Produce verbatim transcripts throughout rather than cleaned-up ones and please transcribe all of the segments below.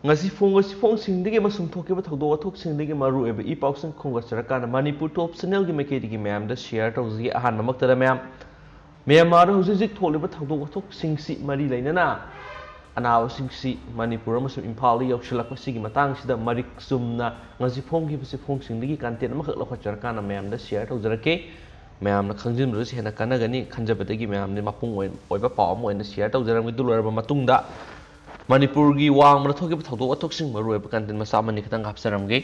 ꯉꯁꯤ ꯐꯣꯡꯕ ꯆꯦꯐꯣꯡꯁꯤꯡꯗꯒꯤ ꯑꯃꯁꯨꯡ ꯊꯣꯛꯈꯤꯕ ꯊꯧꯗꯣꯛ ꯋꯥꯊꯣꯛꯁꯤꯡꯗꯒꯤ ꯃꯔꯨꯑꯣꯏꯕ ꯏ ꯄꯥꯎꯁꯤꯡ ꯈꯣꯝꯒꯠꯆꯔꯀꯥꯟꯗ ꯃꯅꯤꯄꯨꯔ ꯇꯣꯞ ꯆꯦꯅꯦꯜꯒꯤ ꯃꯥꯏꯀꯩꯗꯒꯤ ꯃꯌꯥꯝꯗ ꯁꯤꯌꯔ ꯇꯧꯖꯒꯦ꯫ ꯑꯍꯥꯟꯕꯃꯛꯇꯗ ꯃꯌꯥꯝ, ꯃ꯭ꯌꯥꯟꯃꯥꯔꯗ ꯍꯧꯖꯤꯛ ꯍꯧꯖꯤꯛ ꯊꯣꯛꯂꯤꯕ ꯊꯧꯗꯣꯛ ꯋꯥꯊꯣꯛꯁꯤꯡꯁꯤ ꯃꯔꯤ ꯂꯩꯅꯅ ꯑꯅꯥꯕꯁꯤꯡꯁꯤ ꯃꯅꯤꯄꯨꯔ ꯑꯃꯁꯨꯡ ꯏꯝꯐꯥꯜꯗ ꯌꯧꯁꯤꯜꯂꯛꯄꯁꯤꯒꯤ ꯃꯇꯥꯡꯁꯤꯗ ꯃꯔꯤꯛ ꯆꯨꯝꯅ ꯉꯁꯤ ꯐꯣꯡꯈꯤꯕ ꯆꯦꯐꯣꯡꯁꯤꯡꯗꯒꯤ ꯀꯟꯇꯦꯟ ꯑꯃꯈꯛ ꯂꯧꯈꯠꯆꯔꯀꯥꯟꯗ ꯃꯌꯥꯝꯗ ꯁꯤꯌꯔ ꯇꯧꯖꯔꯛꯀꯦ꯫ ꯃꯌꯥꯝꯅ ꯈꯪꯖꯤꯟꯕꯗꯁꯨ ꯍꯦꯟꯅ ꯀꯥꯟꯅꯒꯅꯤ ꯈꯟꯖꯕꯗꯒꯤ ꯃꯌꯥꯝꯗ ꯃꯄꯨꯡ ꯑꯣꯏ-, ꯑꯣꯏꯕ ꯄꯥꯎ ꯑꯃ ꯑꯣꯏꯅ ꯁꯤꯌꯔ ꯇꯧꯖꯔꯝꯒꯦ꯫ ꯑꯗꯨ ꯂꯣꯏꯔꯕ ꯃꯇꯨꯡꯗ ꯃꯅꯤꯄꯨꯔꯒꯤ ꯋꯥꯡꯃꯗ ꯊꯣꯛꯈꯤꯕ ꯊꯧꯗꯣꯛ ꯋꯥꯊꯣꯛꯁꯤꯡ ꯃꯔꯨꯑꯣꯏꯕ ꯀꯟꯇꯦꯟ ꯃꯆꯥ ꯑꯃꯅꯤ ꯈꯛꯇꯪ ꯍꯥꯞꯆꯔꯝꯒꯦ꯫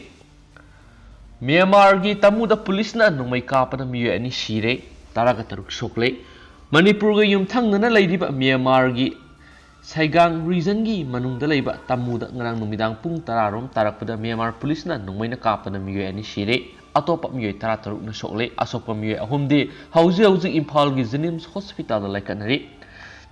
ꯃ꯭ꯌꯥꯟꯃꯥꯔꯒꯤ ꯇꯃꯨꯗ ꯄꯨꯂꯤꯁꯅ ꯅꯣꯡꯃꯩ ꯀꯥꯞꯄꯅ ꯃꯤꯑꯣꯏ ꯑꯅꯤ ꯁꯤꯔꯦ, ꯇꯔꯥꯒ ꯇꯔꯨꯛ ꯁꯣꯛꯂꯦ꯫ ꯃꯅꯤꯄꯨꯔꯒ ꯌꯨꯝꯊꯪꯅꯅ ꯂꯩꯔꯤꯕ ꯃ꯭ꯌꯥꯟꯃꯥꯔꯒꯤ ꯁꯥꯏꯒꯥꯡ ꯔꯤꯖꯟꯒꯤ ꯃꯅꯨꯡꯗ ꯂꯩꯕ ꯇꯃꯨꯗ ꯉꯔꯥꯡ ꯅꯨꯃꯤꯗꯥꯡ ꯄꯨꯡ ꯇꯔꯥ ꯔꯣꯝ ꯇꯥꯔꯛꯄꯗ ꯃ꯭ꯌꯥꯟꯃꯥꯔ ꯄꯨꯂꯤꯁꯅ ꯅꯣꯡꯃꯩꯅ ꯀꯥꯞꯄꯅ ꯃꯤꯑꯣꯏ ꯑꯅꯤ ꯁꯤꯔꯦ, ꯑꯇꯣꯞꯄ ꯃꯤꯑꯣꯏ ꯇꯔꯥ ꯇꯔꯨꯛꯅ ꯁꯣꯛꯂꯦ꯫ ꯑꯁꯣꯛꯄ ꯃꯤꯑꯣꯏ ꯑꯍꯨꯝꯗꯤ ꯍꯧꯖꯤꯛ ꯍꯧꯖꯤꯛ ꯏꯝꯐꯥꯜꯒꯤ ꯖꯦꯅꯤꯝꯁ ꯍꯣꯁꯄꯤꯇꯥꯜꯗ ꯂꯥꯏꯀꯠꯅꯔꯤ꯫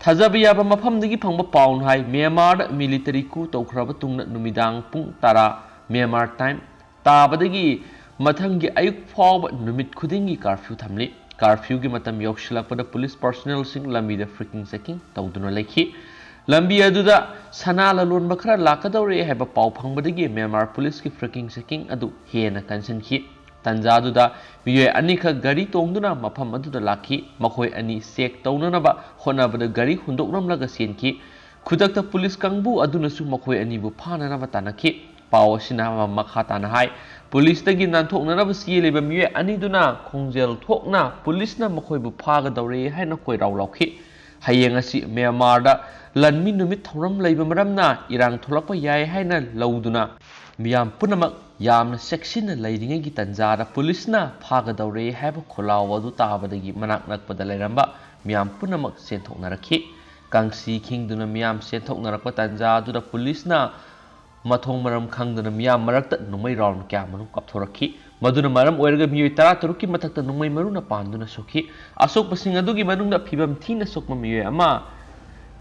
ꯊꯥꯖꯕ ꯌꯥꯕ ꯃꯐꯝꯗꯒꯤ ꯐꯪꯕ ꯄꯥꯎꯅ ꯍꯥꯏ, ꯃ꯭ꯌꯥꯟꯃꯥꯔꯗ ꯃꯤꯂꯤꯇꯔꯤ coup ꯇꯧꯈ꯭ꯔꯕ ꯇꯨꯡꯗ ꯅꯨꯃꯤꯗꯥꯡ ꯄꯨꯡ ꯇꯔꯥ ꯃ꯭ꯌꯥꯟꯃꯥꯔ ꯇꯥꯏꯝ ꯇꯥꯕꯗꯒꯤ ꯃꯊꯪꯒꯤ ꯑꯌꯨꯛ ꯐꯥꯎꯕ ꯅꯨꯃꯤꯠ ꯈꯨꯗꯤꯡꯒꯤ ꯀꯥꯔꯐ꯭ꯌꯨ ꯊꯝꯂꯤ꯫ ꯀꯥꯔꯐ꯭ꯌꯨꯒꯤ ꯃꯇꯝ ꯌꯧꯁꯤꯜꯂꯛꯄꯗ ꯄꯨꯂꯤꯁ ꯄꯥꯔꯁꯣꯅꯦꯜꯁꯤꯡ ꯂꯝꯕꯤꯗ ꯐ꯭ꯔꯤꯀꯤꯡ ꯆꯦꯀꯤꯡ ꯇꯧꯗꯨꯅ ꯂꯩꯈꯤ꯫ ꯂꯝꯕꯤ ꯑꯗꯨꯗ ꯁꯅꯥ ꯂꯂꯣꯟꯕ ꯈꯔ ꯂꯥꯛꯀꯗꯧꯔꯦ ꯍꯥꯏꯕ ꯄꯥꯎ ꯐꯪꯕꯗꯒꯤ ꯃ꯭ꯌꯥꯟꯃꯥꯔ ꯄꯨꯂꯤꯁꯀꯤ ꯐ꯭ꯔꯤꯀꯤꯡ ꯆꯦꯀꯤꯡ ꯑꯗꯨ ꯍꯦꯟꯅ ꯀꯟꯁꯤꯟꯈꯤ꯫ ꯇꯟꯖꯥꯗꯨꯗ ꯃꯤꯑꯣꯏ ꯑꯅꯤꯈꯛ ꯒꯥꯔꯤ ꯇꯣꯡꯗꯨꯅ ꯃꯐꯝ ꯑꯗꯨꯗ ꯂꯥꯛꯈꯤ꯫ ꯃꯈꯣꯏ ꯑꯅꯤ ꯆꯦꯛ ꯇꯧꯅꯅꯕ ꯍꯣꯠꯅꯕꯗ ꯒꯥꯔꯤ ꯍꯨꯟꯗꯣꯛꯂꯝꯂꯒ ꯆꯦꯟꯈꯤ꯫ ꯈꯨꯗꯛꯇ ꯄꯨꯂꯤꯁ ꯀꯥꯡꯕꯨ ꯑꯗꯨꯅꯁꯨ ꯃꯈꯣꯏ ꯑꯅꯤꯕꯨ ꯐꯥꯅꯅꯕ ꯇꯥꯟꯅꯈꯤ꯫ ꯄꯥꯎ ꯑꯁꯤꯅ ꯃꯈꯥ ꯇꯥꯅ ꯍꯥꯏ, ꯄꯨꯂꯤꯁꯇꯒꯤ ꯅꯥꯟꯊꯣꯛꯅꯅꯕ ꯆꯦꯜꯂꯤꯕ ꯃꯤꯑꯣꯏ ꯑꯅꯤꯗꯨꯅ ꯈꯣꯡꯖꯦꯜ ꯊꯣꯛꯅ ꯄꯨꯂꯤꯁꯅ ꯃꯈꯣꯏꯕꯨ ꯐꯥꯒꯗꯧꯔꯦ ꯍꯥꯏꯅ ꯀꯣꯏꯔꯥꯎ ꯂꯥꯎꯈꯤ꯫ ꯍꯌꯦꯡ ꯑꯁꯤ ꯃ꯭ꯌꯥꯟꯃꯥꯔꯗ ꯂꯥꯟꯃꯤ ꯅꯨꯃꯤꯠ ꯊꯧꯔꯝ ꯂꯩꯕ ꯃꯔꯝꯅ ꯏꯔꯥꯡ ꯊꯣꯛꯂꯛꯄ ꯌꯥꯏ ꯍꯥꯏꯅ ꯂꯧꯗꯨꯅ ꯃꯤꯌꯥꯝ ꯄꯨꯝꯅꯃꯛ ꯌꯥꯝꯅ ꯆꯦꯛꯁꯤꯟꯅ ꯂꯩꯔꯤꯉꯩꯒꯤ ꯇꯟꯖꯥꯗ ꯄꯨꯂꯤꯁꯅ ꯐꯥꯒꯗꯧꯔꯦ ꯍꯥꯏꯕ ꯈꯣꯜꯂꯥꯎ ꯑꯗꯨ ꯇꯥꯕꯗꯒꯤ ꯃꯅꯥꯛ ꯅꯛꯄꯗ ꯂꯩꯔꯝꯕ ꯃꯤꯌꯥꯝ ꯄꯨꯝꯅꯃꯛ ꯆꯦꯟꯊꯣꯛꯅꯔꯛꯈꯤ꯫ ꯀꯥꯡꯁꯤ ꯈꯤꯡꯗꯨꯅ ꯃꯤꯌꯥꯝ ꯆꯦꯟꯊꯣꯛꯅꯔꯛꯄ ꯇꯟꯖꯥ ꯑꯗꯨꯗ ꯄꯨꯂꯤꯁꯅ ꯃꯊꯣꯡ ꯃꯔꯝ ꯈꯪꯗꯅ ꯃꯤꯌꯥꯝ ꯃꯔꯛꯇ ꯅꯣꯡꯃꯩ ꯔꯥꯎꯟ ꯀꯌꯥꯃꯔꯨꯝ ꯀꯥꯞꯊꯣꯔꯛꯈꯤ꯫ ꯃꯗꯨꯅ ꯃꯔꯝ ꯑꯣꯏꯔꯒ ꯃꯤꯑꯣꯏ ꯇꯔꯥ ꯇꯔꯨꯛꯀꯤ ꯃꯊꯛꯇ ꯅꯣꯡꯃꯩ ꯃꯔꯨꯅ ꯄꯥꯟꯗꯨꯅ ꯁꯣꯛꯈꯤ꯫ ꯑꯁꯣꯛꯄꯁꯤꯡ ꯑꯗꯨꯒꯤ ꯃꯅꯨꯡꯗ ꯐꯤꯕꯝ ꯊꯤꯅ ꯁꯣꯛꯄ ꯃꯤꯑꯣꯏ ꯑꯃ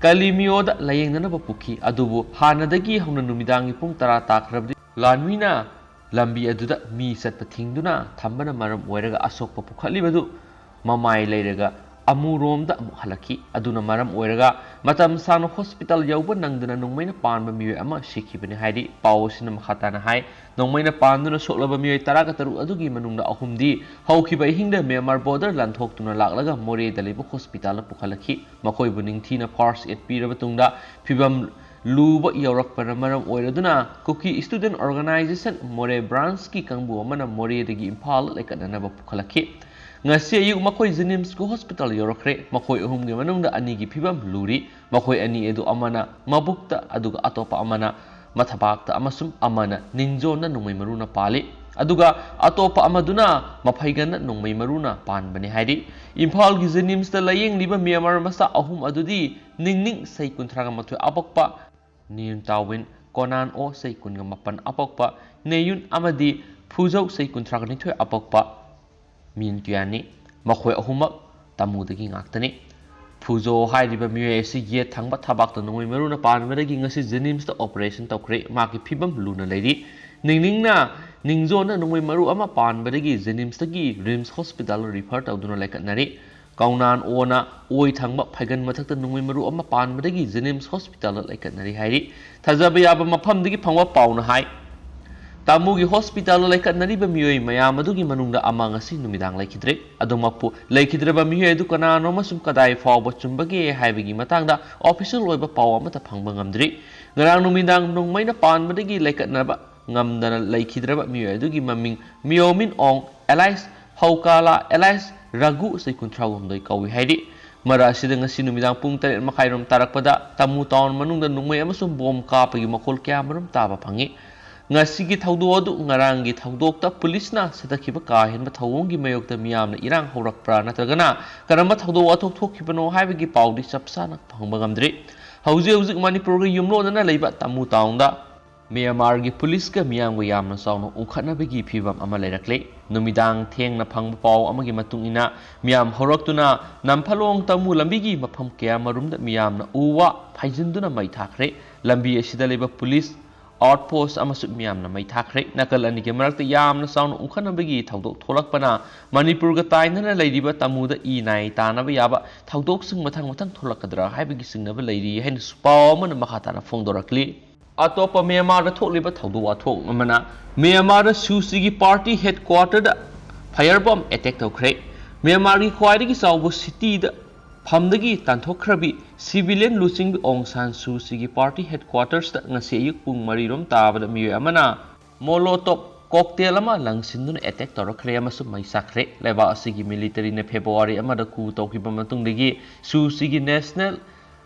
ꯀꯂꯤꯃꯤꯌꯣꯗ ꯂꯥꯌꯦꯡꯅꯅꯕ ꯄꯨꯈꯤ꯫ ꯑꯗꯨꯕꯨ ꯍꯥꯟꯅꯗꯒꯤ ꯍꯧꯅ ꯅꯨꯃꯤꯗꯥꯡꯒꯤ ꯄꯨꯡ ꯇꯔꯥ ꯇꯥꯈ꯭ꯔꯕꯗꯤ ꯂꯥꯟꯃꯤꯅ ꯂꯝꯕꯤ ꯑꯗꯨꯗ ꯃꯤ ꯆꯠꯄ ꯊꯤꯡꯗꯨꯅ ꯊꯝꯕꯅ ꯃꯔꯝ ꯑꯣꯏꯔꯒ ꯑꯁꯣꯛꯄ ꯄꯨꯈꯠꯂꯤꯕꯗꯨ ꯃꯃꯥꯏ ꯂꯩꯔꯒ ꯑꯃꯨꯔꯣꯝꯗ ꯑꯃꯨꯛ ꯍꯜꯂꯛꯈꯤ꯫ ꯑꯗꯨꯅ ꯃꯔꯝ ꯑꯣꯏꯔꯒ ꯃꯇꯝ ꯁꯥꯡꯅ ꯍꯣꯁꯄꯤꯇꯥꯜ ꯌꯧꯕ ꯅꯪꯗꯅ ꯅꯣꯡꯃꯩꯅ ꯄꯥꯟꯕ ꯃꯤꯑꯣꯏ ꯑꯃ ꯁꯤꯈꯤꯕꯅꯤ ꯍꯥꯏꯔꯤ꯫ ꯄꯥꯎ ꯑꯁꯤꯅ ꯃꯈꯥ ꯇꯥꯅ ꯍꯥꯏ, ꯅꯣꯡꯃꯩꯅ ꯄꯥꯟꯗꯨꯅ ꯁꯣꯛꯂꯕ ꯃꯤꯑꯣꯏ ꯇꯔꯥꯒ ꯇꯔꯨꯛ ꯑꯗꯨꯒꯤ ꯃꯅꯨꯡꯗ ꯑꯍꯨꯝꯗꯤ ꯍꯧꯈꯤꯕ ꯑꯍꯤꯡꯗ ꯃ꯭ꯌꯥꯟꯃꯥꯔ ꯕꯣꯔꯗꯔ ꯂꯥꯟꯊꯣꯛꯇꯨꯅ ꯂꯥꯛꯂꯒ ꯃꯣꯔꯦꯗ ꯂꯩꯕ ꯍꯣꯁꯄꯤꯇꯥꯜꯗ ꯄꯨꯈꯠꯂꯛꯈꯤ꯫ ꯃꯈꯣꯏꯕꯨ ꯅꯤꯡꯊꯤꯅ ꯐꯥꯔꯁ ꯑꯦꯗ ꯄꯤꯔꯕ ꯇꯨꯡꯗ ꯐꯤꯕꯝ ꯂꯨꯕ ꯌꯧꯔꯛꯄꯅ ꯃꯔꯝ ꯑꯣꯏꯔꯗꯨꯅ ꯀꯨꯀꯤ ꯁ꯭ꯇꯨꯗꯦꯟꯠ ꯑꯣꯔꯒꯅꯥꯏꯖꯦꯁꯟ ꯃꯣꯔꯦ ꯕ꯭ꯔꯥꯟꯁꯀꯤ ꯀꯥꯡꯕꯨ ꯑꯃꯅ ꯃꯣꯔꯦꯗꯒꯤ ꯏꯝꯐꯥꯜꯗ ꯂꯩꯈꯠꯅꯅꯕ ꯄꯨꯈꯠꯂꯛꯈꯤ꯫ ꯉꯁꯤ ꯑꯌꯨꯛ ꯃꯈꯣꯏ ꯖꯦꯅꯤꯝꯁꯀꯤ ꯍꯣꯁꯄꯤꯇꯥꯜ ꯌꯧꯔꯛꯈ꯭ꯔꯦ꯫ ꯃꯈꯣꯏ ꯑꯍꯨꯝꯒꯤ ꯃꯅꯨꯡꯗ ꯑꯅꯤꯒꯤ ꯐꯤꯕꯝ ꯂꯨꯔꯤ꯫ ꯃꯈꯣꯏ ꯑꯅꯤ ꯑꯗꯨ ꯑꯃꯅ ꯃꯕꯨꯛꯇ, ꯑꯗꯨꯒ ꯑꯇꯣꯞꯄ ꯑꯃꯅ ꯃꯊꯕꯥꯛꯇ ꯑꯃꯁꯨꯡ ꯑꯃꯅ ꯅꯤꯡꯖꯣꯟꯗ ꯅꯣꯡꯃꯩ ꯃꯔꯨꯅ ꯄꯥꯜꯂꯤ꯫ ꯑꯗꯨꯒ ꯑꯇꯣꯞꯄ ꯑꯃꯗꯨꯅ ꯃꯐꯩꯒꯟꯗ ꯅꯣꯡꯃꯩ ꯃꯔꯨꯅ ꯄꯥꯟꯕꯅꯤ ꯍꯥꯏꯔꯤ꯫ ꯏꯝꯐꯥꯜꯒꯤ ꯖꯦꯅꯤꯝꯁꯇ ꯂꯥꯌꯦꯡꯂꯤꯕ ꯃ꯭ꯌꯥꯟꯃꯥꯔ ꯃꯆꯥ ꯑꯍꯨꯝ ꯑꯗꯨꯗꯤ ꯅꯤꯡꯅꯤꯡ ꯆꯍꯤ ꯀꯨꯟꯊ꯭ꯔꯥꯒ ꯃꯥꯊꯣꯏ ꯑꯄꯣꯛꯄ, ꯅꯤꯌꯨꯟ ꯇꯥꯋꯤꯟ ꯀꯣꯅꯥꯟ ꯑꯣ ꯆꯍꯤ ꯀꯨꯟꯒ ꯃꯥꯄꯟ ꯑꯄꯣꯛꯄ, ꯅꯦꯌꯨꯟ ꯑꯃꯗꯤ ꯐꯨꯖꯧ ꯆꯍꯤ ꯀꯨꯟꯊ꯭ꯔꯥꯒ ꯅꯤꯊꯣꯏ ꯑꯄꯣꯛꯄ ꯃꯤꯑꯣꯏ ꯀꯌꯥꯅꯤ꯫ ꯃꯈꯣꯏ ꯑꯍꯨꯝꯃꯛ ꯇꯥꯃꯨꯗꯒꯤ ꯉꯥꯛꯇꯅꯤ꯫ ꯐꯨꯖꯣ ꯍꯥꯏꯔꯤꯕ ꯃꯤꯑꯣꯏ ꯑꯁꯤ ꯌꯦꯠ ꯊꯪꯕ ꯊꯕꯥꯛꯇ ꯅꯣꯡꯃꯩ ꯃꯔꯨꯅ ꯄꯥꯟꯕꯗꯒꯤ ꯉꯁꯤ ꯖꯦꯅꯤꯝꯁꯇ ꯑꯣꯄꯔꯦꯁꯟ ꯇꯧꯈ꯭ꯔꯦ꯫ ꯃꯍꯥꯛꯀꯤ ꯐꯤꯕꯝ ꯂꯨꯅ ꯂꯩꯔꯤ꯫ ꯅꯤꯡꯅꯤꯡꯅ ꯅꯤꯡꯖꯣꯟꯅ ꯅꯣꯡꯃꯩ ꯃꯔꯨ ꯑꯃ ꯄꯥꯟꯕꯗꯒꯤ ꯖꯦꯅꯤꯝꯁꯇꯒꯤ ꯔꯤꯝꯁ ꯍꯣꯁꯄꯤꯇꯥꯜꯗ ꯔꯤꯐꯔ ꯇꯧꯗꯨꯅ ꯂꯩꯈꯠꯅꯔꯤ꯫ ꯀꯧꯅꯥꯟ ꯑꯣꯅ ꯑꯣꯏ ꯊꯪꯕ ꯐꯩꯒꯟ ꯃꯊꯛꯇ ꯅꯣꯡꯃꯩ ꯃꯔꯨ ꯑꯃ ꯄꯥꯟꯕꯗꯒꯤ ꯖꯦꯅꯤꯝꯁ ꯍꯣꯁꯄꯤꯇꯥꯜꯗ ꯂꯩꯈꯠꯅꯔꯤ ꯍꯥꯏꯔꯤ꯫ ꯊꯥꯖꯕ ꯌꯥꯕ ꯃꯐꯝꯗꯒꯤ ꯐꯪꯕ ꯄꯥꯎꯅ ꯍꯥꯏ, ꯇꯥꯃꯨꯒꯤ ꯍꯣꯁꯄꯤꯇꯥꯜꯗ ꯂꯩꯈꯠꯅꯔꯤꯕ ꯃꯤꯑꯣꯏ ꯃꯌꯥꯝ ꯑꯗꯨꯒꯤ ꯃꯅꯨꯡꯗ ꯑꯃ ꯉꯁꯤ ꯅꯨꯃꯤꯗꯥꯡ ꯂꯩꯈꯤꯗ꯭ꯔꯦ꯫ ꯑꯗꯨꯃꯛꯄꯨ ꯂꯩꯈꯤꯗ꯭ꯔꯕ ꯃꯤꯑꯣꯏ ꯑꯗꯨ ꯀꯅꯥꯅꯣ ꯑꯃꯁꯨꯡ ꯀꯗꯥꯏ ꯐꯥꯎꯕ ꯆꯨꯝꯕꯒꯦ ꯍꯥꯏꯕꯒꯤ ꯃꯇꯥꯡꯗ ꯑꯣꯐꯤꯁꯤꯌꯦꯜ ꯑꯣꯏꯕ ꯄꯥꯎ ꯑꯃꯠꯇ ꯐꯪꯕ ꯉꯝꯗ꯭ꯔꯤ꯫ ꯉꯔꯥꯡ ꯅꯨꯃꯤꯗꯥꯡ ꯅꯣꯡꯃꯩꯅ ꯄꯥꯟꯕꯗꯒꯤ ꯂꯩꯈꯠꯅꯕ ꯉꯝꯗꯅ ꯂꯩꯈꯤꯗ꯭ꯔꯕ ꯃꯤꯑꯣꯏ ꯑꯗꯨꯒꯤ ꯃꯃꯤꯡ ꯃꯤꯌꯣꯃꯤꯟ ꯑꯣꯡ ꯑꯦꯂꯥꯏꯁ ꯍꯧꯀꯥꯂꯥ ꯑꯦꯂꯥꯏꯁ ꯔꯥꯒꯨ ꯆꯍꯤ ꯀꯨꯟꯊ꯭ꯔꯥ ꯍꯨꯝꯗꯣꯏ ꯀꯧꯏ ꯍꯥꯏꯔꯤ꯫ ꯃꯔꯛ ꯑꯁꯤꯗ ꯉꯁꯤ ꯅꯨꯃꯤꯗꯥꯡ ꯄꯨꯡ ꯇꯔꯦꯠ ꯃꯈꯥꯏꯔꯣꯝ ꯇꯥꯔꯛꯄꯗ ꯇꯥꯃꯨ ꯇꯥꯎꯟ ꯃꯅꯨꯡꯗ ꯅꯣꯡꯃꯩ ꯑꯃꯁꯨꯡ ꯕꯣꯝ ꯀꯥꯞꯄꯒꯤ ꯃꯈꯣꯜ ꯀꯌꯥ ꯃꯔꯨꯝ ꯇꯥꯕ ꯐꯪꯉꯤ꯫ ꯉꯁꯤꯒꯤ ꯊꯧꯗꯣꯛ ꯑꯗꯨ ꯉꯔꯥꯡꯒꯤ ꯊꯧꯗꯣꯛꯇ ꯄꯨꯂꯤꯁꯅ ꯁꯊꯈꯤꯕ ꯀꯥ ꯍꯦꯟꯕ ꯊꯧꯑꯣꯡꯒꯤ ꯃꯥꯌꯣꯛꯇ ꯃꯤꯌꯥꯝꯅ ꯏꯔꯥꯡ ꯍꯧꯔꯛꯄ꯭ꯔꯥ ꯅꯠꯇ꯭ꯔꯒꯅ ꯀꯔꯝꯕ ꯊꯧꯗꯣꯛ ꯋꯥꯊꯣꯛ ꯊꯣꯛꯈꯤꯕꯅꯣ ꯍꯥꯏꯕꯒꯤ ꯄꯥꯎꯗꯤ ꯆꯞ ꯆꯥꯅ ꯐꯪꯕ ꯉꯝꯗ꯭ꯔꯤ꯫ ꯍꯧꯖꯤꯛ ꯍꯧꯖꯤꯛ ꯃꯅꯤꯄꯨꯔꯒ ꯌꯨꯝꯂꯣꯟꯅꯅ ꯂꯩꯕ ꯇꯥꯃꯨ ꯇꯥꯎꯟꯗ ꯃ꯭ꯌꯥꯟꯃꯥꯔꯒꯤ ꯄꯨꯂꯤꯁꯀ ꯃꯤꯌꯥꯝꯒ ꯌꯥꯝꯅ ꯆꯥꯎꯅ ꯎꯪꯈꯠꯅꯕꯒꯤ ꯐꯤꯚꯝ ꯑꯃ ꯂꯩꯔꯛꯂꯦ꯫ ꯅꯨꯃꯤꯗꯥꯡ ꯊꯦꯡꯅ ꯐꯪꯕ ꯄꯥꯎ ꯑꯃꯒꯤ ꯃꯇꯨꯡ ꯏꯟꯅ, ꯃꯤꯌꯥꯝ ꯍꯧꯔꯛꯇꯨꯅ ꯅꯝꯐꯂꯣꯡ ꯇꯥꯃꯨ ꯂꯝꯕꯤꯒꯤ ꯃꯐꯝ ꯀꯌꯥ ꯃꯔꯨꯝꯗ ꯃꯤꯌꯥꯝꯅ ꯎ ꯋꯥ ꯐꯩꯖꯤꯟꯗꯨꯅ ꯃꯩ ꯊꯥꯈ꯭ꯔꯦ꯫ ꯂꯝꯕꯤ ꯑꯁꯤꯗ ꯂꯩꯕ ꯄꯨꯂꯤꯁ ꯑꯥꯎꯠ ꯄꯣꯁ ꯑꯃꯁꯨ ꯃꯤꯌꯥꯝꯅ ꯃꯩ ꯊꯥꯈ꯭ꯔꯦ꯫ ꯅꯥꯀꯜ ꯑꯅꯤꯒꯤ ꯃꯔꯛꯇ ꯌꯥꯝꯅ ꯆꯥꯎꯅ ꯎꯪꯈꯠꯅꯕꯒꯤ ꯊꯧꯗꯣꯛ ꯊꯣꯛꯂꯛꯄꯅ ꯃꯅꯤꯄꯨꯔꯒ ꯇꯥꯏꯅꯅ ꯂꯩꯔꯤꯕ ꯇꯃꯨꯗ ꯏ ꯅꯥꯏ ꯇꯥꯅꯕ ꯌꯥꯕ ꯊꯧꯗꯣꯛꯁꯤꯡ ꯃꯊꯪ ꯃꯊꯪ ꯊꯣꯛꯂꯛꯀꯗ꯭ꯔꯥ ꯍꯥꯏꯕꯒꯤ ꯆꯤꯡꯅꯕ ꯂꯩꯔꯤ ꯍꯥꯏꯅꯁꯨ ꯄꯥꯎ ꯑꯃꯅ ꯃꯈꯥ ꯇꯥꯅ ꯐꯣꯡꯗꯣꯔꯛꯂꯤ꯫ ꯑꯇꯣꯞꯄ ꯃ꯭ꯌꯥꯟꯃꯥꯔꯗ ꯊꯣꯛꯂꯤꯕ ꯊꯧꯗꯣꯛ ꯋꯥꯊꯣꯛ ꯑꯃꯅ ꯃ꯭ꯌꯥꯟꯃꯥꯔꯗ ꯁꯨ ꯁꯤꯒꯤ ꯄꯥꯔꯇꯤ ꯍꯦꯗꯀ꯭ꯋꯥꯇꯔꯗ ꯐꯥꯌꯔ ꯕꯣꯝ ꯑꯦꯇꯦꯛ ꯇꯧꯈ꯭ꯔꯦ꯫ ꯃ꯭ꯌꯥꯟꯃꯥꯔꯒꯤ ꯈ꯭ꯋꯥꯏꯗꯒꯤ ꯆꯥꯎꯕ ꯁꯤꯇꯤꯗ ꯐꯝꯗꯒꯤ ꯇꯥꯟꯊꯣꯛꯈ꯭ꯔꯕꯤ ꯁꯤꯚꯤꯂꯤꯌꯟ ꯂꯨꯆꯤꯡꯕꯤ ꯑꯣꯡ ꯁꯥꯟ ꯁꯨ ꯁꯤꯒꯤ ꯄꯥꯔꯇꯤ ꯍꯦꯗꯀ꯭ꯋꯥꯇꯔꯁꯇ ꯉꯁꯤ ꯑꯌꯨꯛ ꯄꯨꯡ ꯃꯔꯤꯔꯣꯝ ꯇꯥꯕꯗ ꯃꯤꯑꯣꯏ ꯑꯃꯅ ꯃꯣꯂꯣꯇꯣꯞ ꯀꯣꯛꯇꯦꯜ ꯑꯃ ꯂꯪꯁꯤꯟꯗꯨꯅ ꯑꯦꯇꯦꯛ ꯇꯧꯔꯛꯈ꯭ꯔꯦ ꯑꯃꯁꯨꯡ ꯃꯩ ꯆꯥꯛꯈ꯭ꯔꯦ꯫ ꯂꯩꯕꯥꯛ ꯑꯁꯤꯒꯤ ꯃꯤꯂꯤꯇꯔꯤꯅ ꯐꯦꯕ꯭ꯔꯨꯋꯥꯔꯤ ꯑꯃꯗ coup ꯇꯧꯈꯤꯕ ꯃꯇꯨꯡꯗꯒꯤ ꯁꯨ ꯁꯤꯒꯤ National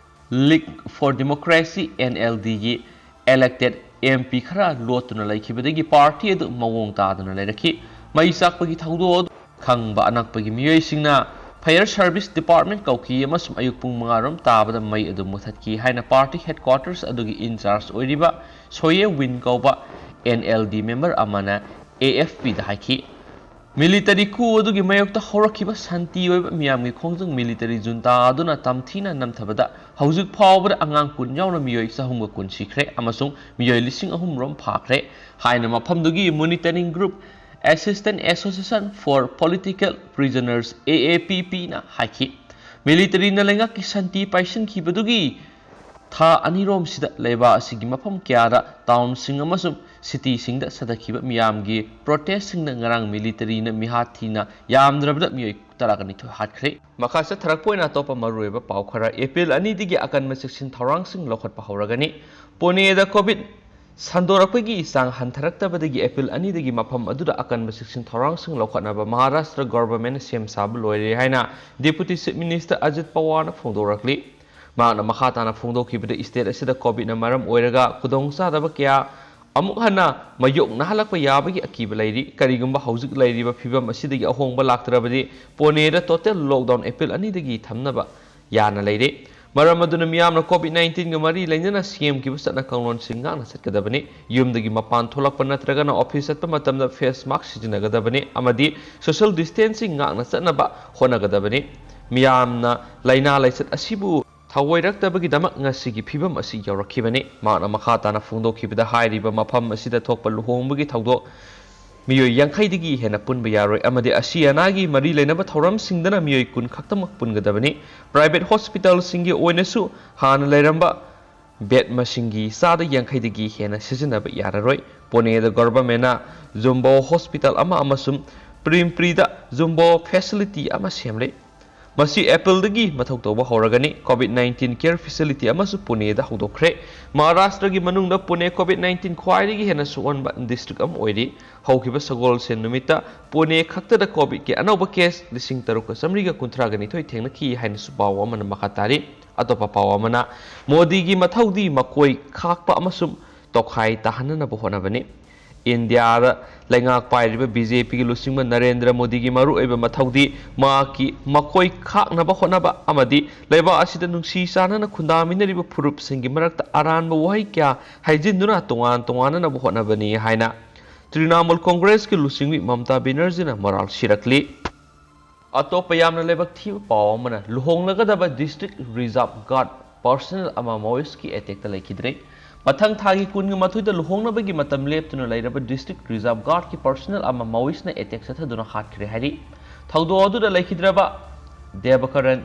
League for Democracy, NLDꯒꯤ elected MP ꯈꯔ ꯂꯣꯠꯇꯨꯅ ꯂꯩꯈꯤꯕꯗꯒꯤ ꯄꯥꯔꯇꯤ ꯑꯗꯨ ꯃꯑꯣꯡ ꯇꯥꯗꯅ ꯂꯩꯔꯛꯈꯤ꯫ ꯃꯩ ꯆꯥꯛꯄꯒꯤ ꯊꯧꯗꯣꯛ ꯑꯗꯨ ꯈꯪꯕ ꯑꯅꯛꯄꯒꯤ ꯃꯤꯑꯣꯏꯁꯤꯡꯅ fire service department ꯀꯧꯈꯤ ꯑꯃꯁꯨꯡ ꯑꯌꯨꯛ ꯄꯨꯡ ꯃꯉꯥ ꯔꯣꯝ ꯇꯥꯕꯗ ꯃꯩ ꯑꯗꯨ ꯃꯨꯊꯠꯈꯤ ꯍꯥꯏꯅ ꯄꯥꯔꯇꯤ ꯍꯦꯗꯀ꯭ꯋꯥꯇꯔꯁ ꯑꯗꯨꯒꯤ in charge ꯑꯣꯏꯔꯤꯕ ꯁꯣꯌꯦ ꯋꯤꯟ ꯀꯧꯕ NLD member ꯑꯃꯅ AFPꯗ ꯍꯥꯏꯈꯤ꯫ ꯃꯤꯂꯤꯇꯔꯤ coup ꯑꯗꯨꯒꯤ ꯃꯥꯌꯣꯛꯇ ꯍꯧꯔꯛꯈꯤꯕ ꯁꯥꯟꯇꯤ ꯑꯣꯏꯕ ꯃꯤꯌꯥꯝꯒꯤ ꯈꯣꯡꯖꯪ ꯃꯤꯂꯤꯇꯔꯤ ꯖꯨꯟꯇꯥ ꯑꯗꯨꯅ ꯇꯝꯊꯤꯅ ꯅꯝꯊꯕꯗ ꯍꯧꯖꯤꯛ ꯐꯥꯎꯕꯗ ꯑꯉꯥꯡ ꯀꯨꯟ ꯌꯥꯎꯅ ꯃꯤꯑꯣꯏ ꯆꯍꯨꯝꯒ ꯀꯨꯟ ꯁꯤꯈ꯭ꯔꯦ ꯑꯃꯁꯨꯡ ꯃꯤꯑꯣꯏ ꯂꯤꯁꯤꯡ ꯑꯍꯨꯝ ꯔꯣꯝ ꯐꯥꯈ꯭ꯔꯦ ꯍꯥꯏꯅ ꯃꯐꯝꯗꯨꯒꯤ Monitoring Group, Assistance Association for Political Prisoners, AAPPꯅ ꯍꯥꯏꯈꯤ꯫ ꯃꯤꯂꯤꯇꯔꯤꯅ ꯂꯩꯉꯥꯛꯀꯤ ꯁꯥꯟꯇꯤ ꯄꯥꯏꯁꯤꯟꯈꯤꯕꯗꯨꯒꯤ ꯊꯥ ꯑꯅꯤꯔꯣꯝꯁꯤꯗ ꯂꯩꯕꯥꯛ ꯑꯁꯤꯒꯤ ꯃꯐꯝ ꯀꯌꯥꯗ ꯇꯥꯎꯟꯁꯤꯡ ꯑꯃꯁꯨꯡ ꯁꯤꯇꯤꯁꯤꯡꯗ ꯆꯠꯊꯈꯤꯕ ꯃꯤꯌꯥꯝꯒꯤ ꯄ꯭ꯔꯣꯇꯦꯁꯁꯤꯡꯅ ꯉꯔꯥꯡ ꯃꯤꯂꯤꯇꯔꯤꯅ ꯃꯤꯍꯥꯠ ꯊꯤꯅ ꯌꯥꯝꯗ꯭ꯔꯕꯗ ꯃꯤꯑꯣꯏ ꯇꯔꯥꯒ ꯅꯤꯊꯣꯏ ꯍꯥꯠꯈ꯭ꯔꯦ꯫ ꯃꯈꯥ ꯆꯠꯊꯔꯛꯄ ꯑꯣꯏꯅ ꯑꯇꯣꯞꯄ ꯃꯔꯨꯑꯣꯏꯕ ꯄꯥꯎ ꯈꯔ꯫ ꯑꯦꯄꯤꯜ ꯑꯅꯤꯗꯒꯤ ꯑꯀꯟꯕ ꯆꯦꯛꯁꯤꯟ ꯊꯧꯔꯥꯡꯁꯤꯡ ꯂꯧꯈꯠꯄ ꯍꯧꯔꯒꯅꯤ꯫ ꯄꯨꯅꯦꯗ ꯀꯣꯚꯤꯗ ꯁꯟꯗꯣꯔꯛꯄꯒꯤ ꯆꯥꯡ ꯍꯟꯊꯔꯛꯇꯕꯗꯒꯤ ꯑꯦꯄꯤꯜ ꯑꯅꯤꯗꯒꯤ ꯃꯐꯝ ꯑꯗꯨꯗ ꯑꯀꯟꯕ ꯆꯦꯛꯁꯤꯟ ꯊꯧꯔꯥꯡꯁꯤꯡ ꯂꯧꯈꯠꯅꯕ ꯃꯍꯥꯔꯥꯁꯇ꯭ꯔ ꯒꯣꯚꯔꯟꯃꯦꯟꯠꯅ ꯁꯦꯝ ꯁꯥꯕ ꯂꯣꯏꯔꯦ ꯍꯥꯏꯅ ꯗꯦꯄꯨꯇꯤ ꯆꯤꯐ ꯃꯤꯅꯤꯁꯇꯔ ꯑꯖꯤꯠ ꯄꯋꯥꯔꯅ ꯐꯣꯡꯗꯣꯔꯛꯂꯤ꯫ ꯃꯍꯥꯛꯅ ꯃꯈꯥ ꯇꯥꯅ ꯐꯣꯡꯗꯣꯛꯈꯤꯕꯗ, ꯁ꯭ꯇꯦꯠ ꯑꯁꯤꯗ ꯀꯣꯚꯤꯗꯅ ꯃꯔꯝ ꯑꯣꯏꯔꯒ ꯈꯨꯗꯣꯡꯆꯥꯗꯕ ꯀꯌꯥ ꯑꯃꯨꯛ ꯍꯟꯅ ꯃꯥꯌꯣꯛꯅꯍꯜꯂꯛꯄ ꯌꯥꯕꯒꯤ ꯑꯀꯤꯕ ꯂꯩꯔꯤ꯫ ꯀꯔꯤꯒꯨꯝꯕ ꯍꯧꯖꯤꯛ ꯂꯩꯔꯤꯕ ꯐꯤꯚꯝ ꯑꯁꯤꯗꯒꯤ ꯑꯍꯣꯡꯕ ꯂꯥꯛꯇ꯭ꯔꯕꯗꯤ ꯄꯨꯅꯦꯗ ꯇꯣꯇꯦꯜ ꯂꯣꯛꯗꯥꯎꯟ ꯑꯦꯄ꯭ꯔꯤꯜ ꯑꯅꯤꯗꯒꯤ ꯊꯝꯅꯕ ꯌꯥꯅ ꯂꯩꯔꯦ꯫ ꯃꯔꯝ ꯑꯗꯨꯅ ꯃꯤꯌꯥꯝꯅ ꯀꯣꯚꯤꯗ ꯅꯥꯏꯟꯇꯤꯟꯒ ꯃꯔꯤ ꯂꯩꯅꯅ ꯁꯦꯝꯈꯤꯕ ꯆꯠꯅ ꯀꯥꯡꯂꯣꯟꯁꯤꯡ ꯉꯥꯛꯅ ꯆꯠꯀꯗꯕꯅꯤ꯫ ꯌꯨꯝꯗꯒꯤ ꯃꯄꯥꯟ ꯊꯣꯛꯂꯛꯄ ꯅꯠꯇ꯭ꯔꯒꯅ ꯑꯣꯐꯤꯁ ꯆꯠꯄ ꯃꯇꯝꯗ ꯐꯦꯁ ꯃꯥꯁꯛ ꯁꯤꯖꯤꯟꯅꯒꯗꯕꯅꯤ ꯑꯃꯗꯤ ꯁꯣꯁꯤꯌꯦꯜ ꯗꯤꯁꯇꯦꯟꯁꯤꯡ ꯉꯥꯛꯅ ꯆꯠꯅꯕ ꯍꯣꯠꯅꯒꯗꯕꯅꯤ꯫ ꯃꯤꯌꯥꯝꯅ ꯂꯥꯏꯅꯥ ꯂꯥꯏꯆꯠ ꯑꯁꯤꯕꯨ ꯑꯣꯏꯔꯛꯇꯕꯒꯤꯗꯃꯛ ꯉꯁꯤꯒꯤ ꯐꯤꯕꯝ ꯑꯁꯤ ꯌꯧꯔꯛꯈꯤꯕꯅꯤ꯫ ꯃꯍꯥꯛꯅ ꯃꯈꯥ ꯇꯥꯅ ꯐꯣꯡꯗꯣꯛꯈꯤꯕꯗ, ꯍꯥꯏꯔꯤꯕ ꯃꯐꯝ ꯑꯁꯤꯗ ꯊꯣꯛꯄ ꯂꯨꯍꯣꯡꯕꯒꯤ ꯊꯧꯗꯣꯛ ꯃꯤꯑꯣꯏ ꯌꯥꯡꯈꯩꯗꯒꯤ ꯍꯦꯟꯅ ꯄꯨꯟꯕ ꯌꯥꯔꯣꯏ ꯑꯃꯗꯤ ꯑꯁꯤ ꯑꯅꯥꯒꯤ ꯃꯔꯤ ꯂꯩꯅꯕ ꯊꯧꯔꯝꯁꯤꯡꯗꯅ ꯃꯤꯑꯣꯏ ꯀꯨꯟ ꯈꯛꯇꯃꯛ ꯄꯨꯟꯒꯗꯕꯅꯤ꯫ Private hospitalꯁꯤꯡꯒꯤ ꯑꯣꯏꯅꯁꯨ ꯍꯥꯟꯅ ꯂꯩꯔꯝꯕ bed ꯃꯁꯤꯡꯒꯤ ꯆꯥꯗ ꯌꯥꯡꯈꯩꯗꯒꯤ ꯍꯦꯟꯅ ꯁꯤꯖꯤꯟꯅꯕ ꯌꯥꯔꯔꯣꯏ꯫ ꯄꯨꯅꯦꯗ governmentꯅ Jumbo hospital ꯑꯃ ꯑꯃꯁꯨꯡ ꯄꯤꯝꯄ꯭ꯔꯤꯗ Jumbo facility ꯑꯃ ꯁꯦꯝꯂꯦ꯫ ꯃꯁꯤ ꯑꯦꯄ꯭ꯔꯤꯜꯗꯒꯤ ꯃꯊꯧ ꯇꯧꯕ ꯍꯧꯔꯒꯅꯤ꯫ COVID nineteen care facility ꯑꯃꯁꯨ ꯄꯨꯅꯦꯗ ꯍꯧꯗꯣꯛꯈ꯭ꯔꯦ꯫ ꯃꯍꯥꯔꯥꯁꯇ꯭ꯔꯒꯤ ꯃꯅꯨꯡꯗ ꯄꯨꯅꯦ COVID nineteen ꯈ꯭ꯋꯥꯏꯗꯒꯤ ꯍꯦꯟꯅ ꯁꯣꯛꯍꯟꯕ district ꯑꯃ ꯑꯣꯏꯔꯤ꯫ ꯍꯧꯈꯤꯕ ꯁꯒꯣꯜꯁꯦꯟ ꯅꯨꯃꯤꯠꯇ ꯄꯨꯅꯦ ꯈꯛꯇꯗ COVIDꯀꯤ ꯑꯅꯧꯕ case ꯂꯤꯁꯤꯡ ꯇꯔꯨꯛꯀ ꯆꯥꯃꯔꯤꯒ ꯀꯨꯟꯊ꯭ꯔꯥꯒ ꯅꯤꯊꯣꯏ ꯊꯦꯡꯅꯈꯤ ꯍꯥꯏꯅꯁꯨ ꯄꯥꯎ ꯑꯃꯅ ꯃꯈꯥ ꯇꯥꯔꯤ꯫ ꯑꯇꯣꯞꯄ ꯄꯥꯎ ꯑꯃꯅ, ꯃꯣꯗꯤꯒꯤ ꯃꯊꯧꯗꯤ ꯃꯀꯣꯏ ꯈꯥꯛꯄ ꯑꯃꯁꯨꯡ ꯇꯣꯈꯥꯏ ꯇꯥꯍꯟꯅꯅꯕ ꯍꯣꯠꯅꯕꯅꯤ꯫ ꯏꯟꯗꯤꯌꯥꯗ ꯂꯩꯉꯥꯛ ꯄꯥꯏꯔꯤꯕ BJPꯒꯤ ꯂꯨꯆꯤꯡꯕ ꯅꯔꯦꯟꯗ꯭ꯔ ꯃꯣꯗꯤꯒꯤ ꯃꯔꯨꯑꯣꯏꯕ ꯃꯊꯧꯗꯤ ꯃꯍꯥꯛꯀꯤ ꯃꯀꯣꯏ ꯈꯥꯛꯅꯕ ꯍꯣꯠꯅꯕ ꯑꯃꯗꯤ ꯂꯩꯕꯥꯛ ꯑꯁꯤꯗ ꯅꯨꯡꯁꯤ ꯆꯥꯟꯅꯅ ꯈꯨꯟꯗꯥꯃꯤꯟꯅꯔꯤꯕ ꯐꯨꯔꯨꯞꯁꯤꯡꯒꯤ ꯃꯔꯛꯇ ꯑꯔꯥꯟꯕ ꯋꯥꯍꯩ ꯀꯌꯥ ꯍꯩꯖꯤꯟꯗꯨꯅ ꯇꯣꯉꯥꯟ ꯇꯣꯉꯥꯟꯅꯅꯕ ꯍꯣꯠꯅꯕꯅꯤ ꯍꯥꯏꯅ ꯇ꯭ꯔꯤꯅꯥꯃꯨꯜ ꯀꯣꯡꯒ꯭ꯔꯦꯁꯀꯤ ꯂꯨꯆꯤꯡꯕꯤ ꯃꯃꯇꯥ ꯕꯦꯅꯔꯖꯤꯅ ꯃꯔꯥꯜ ꯁꯤꯔꯛꯂꯤ꯫ ꯑꯇꯣꯞꯄ ꯌꯥꯝꯅ ꯂꯥꯏꯕꯛ ꯊꯤꯕ ꯄꯥꯎ ꯑꯃꯅ, ꯂꯨꯍꯣꯡꯂꯒꯗꯕ district reserve guard personnel ꯑꯃ ꯃꯥꯑꯣꯏꯁꯀꯤ attackꯇ ꯂꯩꯈꯤꯗ꯭ꯔꯦ꯫ ꯃꯊꯪ ꯊꯥꯒꯤ ꯀꯨꯟꯒ ꯃꯥꯊꯣꯏꯗ ꯂꯨꯍꯣꯡꯅꯕꯒꯤ ꯃꯇꯝ ꯂꯦꯞꯇꯨꯅ ꯂꯩꯔꯕ district reserve guardꯀꯤ personnel ꯑꯃ ꯃꯥꯑꯣꯏꯁꯅ attack ꯆꯠꯊꯗꯨꯅ ꯍꯥꯠꯈ꯭ꯔꯦ ꯍꯥꯏꯔꯤ꯫ ꯊꯧꯗꯣꯛ ꯑꯗꯨꯗ ꯂꯩꯈꯤꯗ꯭ꯔꯕ ꯗꯦꯕꯀꯔꯟ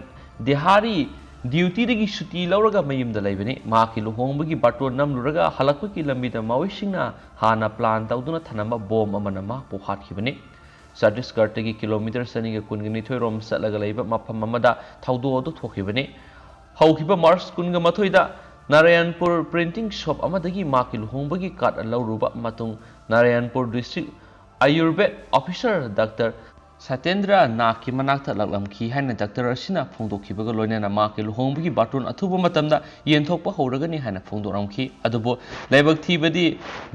ꯗꯤꯍꯥꯔꯤ dutyꯗꯒꯤ ꯁꯨꯇꯤ ꯂꯧꯔꯒ ꯃꯌꯨꯝꯗ ꯂꯩꯕꯅꯤ꯫ ꯃꯍꯥꯛꯀꯤ ꯂꯨꯍꯣꯡꯕꯒꯤ ꯕꯥꯔꯇꯣꯟ ꯅꯝꯂꯨꯔꯒ ꯍꯜꯂꯛꯄꯒꯤ ꯂꯝꯕꯤꯗ ꯃꯥꯑꯣꯏꯁꯤꯡꯅ ꯍꯥꯟꯅ plan ꯇꯧꯗꯨꯅ ꯊꯅꯝꯕ bomb ꯑꯃꯅ ꯃꯍꯥꯛꯄꯨ ꯍꯥꯠꯈꯤꯕꯅꯤ꯫ ꯆꯇꯤꯁꯒꯔꯗꯒꯤ ꯀꯤꯂꯣꯃꯤꯇꯔ ꯆꯅꯤꯒ ꯀꯨꯟꯒ ꯅꯤꯊꯣꯏ ꯔꯣꯝ ꯆꯠꯂꯒ ꯂꯩꯕ ꯃꯐꯝ ꯑꯃꯗ ꯊꯧꯗꯣꯛ ꯑꯗꯨ ꯊꯣꯛꯈꯤꯕꯅꯤ꯫ ꯍꯧꯈꯤꯕ ꯃꯥꯔꯆ ꯀꯨꯟꯒ ꯃꯥꯊꯣꯏꯗ ꯅꯥꯔꯥꯌꯟꯄꯨꯔ printing shop ꯑꯃꯗꯒꯤ ꯃꯍꯥꯛꯀꯤ ꯂꯨꯍꯣꯡꯕꯒꯤ card ꯂꯧꯔꯨꯕ ꯃꯇꯨꯡ ꯅꯥꯔꯥꯌꯟꯄꯨꯔ district Ayurved officer Doctor ꯁꯇꯦꯟꯗ꯭ꯔ ꯅꯥꯒꯀꯤ ꯃꯅꯥꯛꯇ ꯂꯥꯛꯂꯝꯈꯤ ꯍꯥꯏꯅ doctor ꯑꯁꯤꯅ ꯐꯣꯡꯗꯣꯛꯈꯤꯕꯒ ꯂꯣꯏꯅꯅ ꯃꯍꯥꯛꯀꯤ ꯂꯨꯍꯣꯡꯕꯒꯤ ꯕꯥꯔꯇꯣꯟ ꯑꯊꯨꯕ ꯃꯇꯝꯗ ꯌꯦꯟꯊꯣꯛꯄ ꯍꯧꯔꯒꯅꯤ ꯍꯥꯏꯅ ꯐꯣꯡꯗꯣꯛꯂꯝꯈꯤ꯫ ꯑꯗꯨꯕꯨ ꯂꯥꯏꯕꯛ ꯊꯤꯕꯗꯤ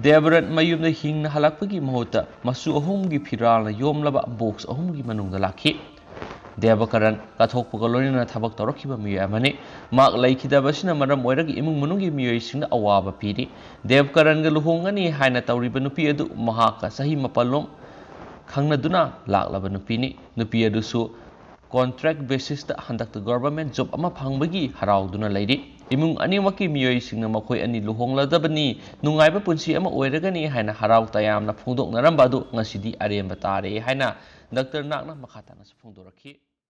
ꯗꯦꯕꯔꯠ ꯃꯌꯨꯝꯗ ꯍꯤꯡꯅ ꯍꯜꯂꯛꯄꯒꯤ ꯃꯍꯨꯠꯇ ꯃꯆꯨ ꯑꯍꯨꯝꯒꯤ ꯐꯤꯔꯥꯜꯅ ꯌꯣꯝꯂꯕ box ꯑꯍꯨꯝꯒꯤ ꯃꯅꯨꯡꯗ ꯂꯥꯛꯈꯤ꯫ ꯗꯦꯕꯀꯔꯟ ꯀꯠꯊꯣꯛꯄꯒ ꯂꯣꯏꯅꯅ ꯊꯕꯛ ꯇꯧꯔꯛꯈꯤꯕ ꯃꯤꯑꯣꯏ ꯑꯃꯅꯤ꯫ ꯃꯍꯥꯛ ꯂꯩꯈꯤꯗꯕ ꯑꯁꯤꯅ ꯃꯔꯝ ꯑꯣꯏꯔꯒ ꯏꯃꯨꯡ ꯃꯅꯨꯡꯒꯤ ꯃꯤꯑꯣꯏꯁꯤꯡꯗ ꯑꯋꯥꯕ ꯄꯤꯔꯤ꯫ ꯗꯦꯕꯀꯔꯟꯒ ꯂꯨꯍꯣꯡꯒꯅꯤ ꯍꯥꯏꯅ ꯇꯧꯔꯤꯕ ꯅꯨꯄꯤ ꯑꯗꯨ ꯃꯍꯥꯛꯀ ꯆꯍꯤ ꯃꯥꯄꯜ ꯂꯣꯝ ꯈꯪꯅꯗꯨꯅ ꯂꯥꯛꯂꯕ ꯅꯨꯄꯤꯅꯤ꯫ ꯅꯨꯄꯤ ꯑꯗꯨꯁꯨ contract basisꯇ ꯍꯟꯗꯛꯇ government job ꯑꯃ ꯐꯪꯕꯒꯤ ꯍꯔꯥꯎꯗꯨꯅ ꯂꯩꯔꯤ꯫ ꯏꯃꯨꯡ ꯑꯅꯤꯃꯛꯀꯤ ꯃꯤꯑꯣꯏꯁꯤꯡꯅ ꯃꯈꯣꯏ ꯑꯅꯤ ꯂꯨꯍꯣꯡꯂꯗꯕꯅꯤ, ꯅꯨꯡꯉꯥꯏꯕ ꯄꯨꯟꯁꯤ ꯑꯃ ꯑꯣꯏꯔꯒꯅꯤ ꯍꯥꯏꯅ ꯍꯔꯥꯎ ꯇꯌꯥꯝꯅ ꯐꯣꯡꯗꯣꯛꯅꯔꯝꯕ ꯑꯗꯨ ꯉꯁꯤꯗꯤ ꯑꯔꯦꯝꯕ ꯇꯥꯔꯦ ꯍꯥꯏꯅ ꯗꯥꯛꯇꯔ ꯅꯥꯛꯅ ꯃꯈꯥ ꯇꯥꯅꯁꯨ ꯐꯣꯡꯗꯣꯔꯛꯈꯤ꯫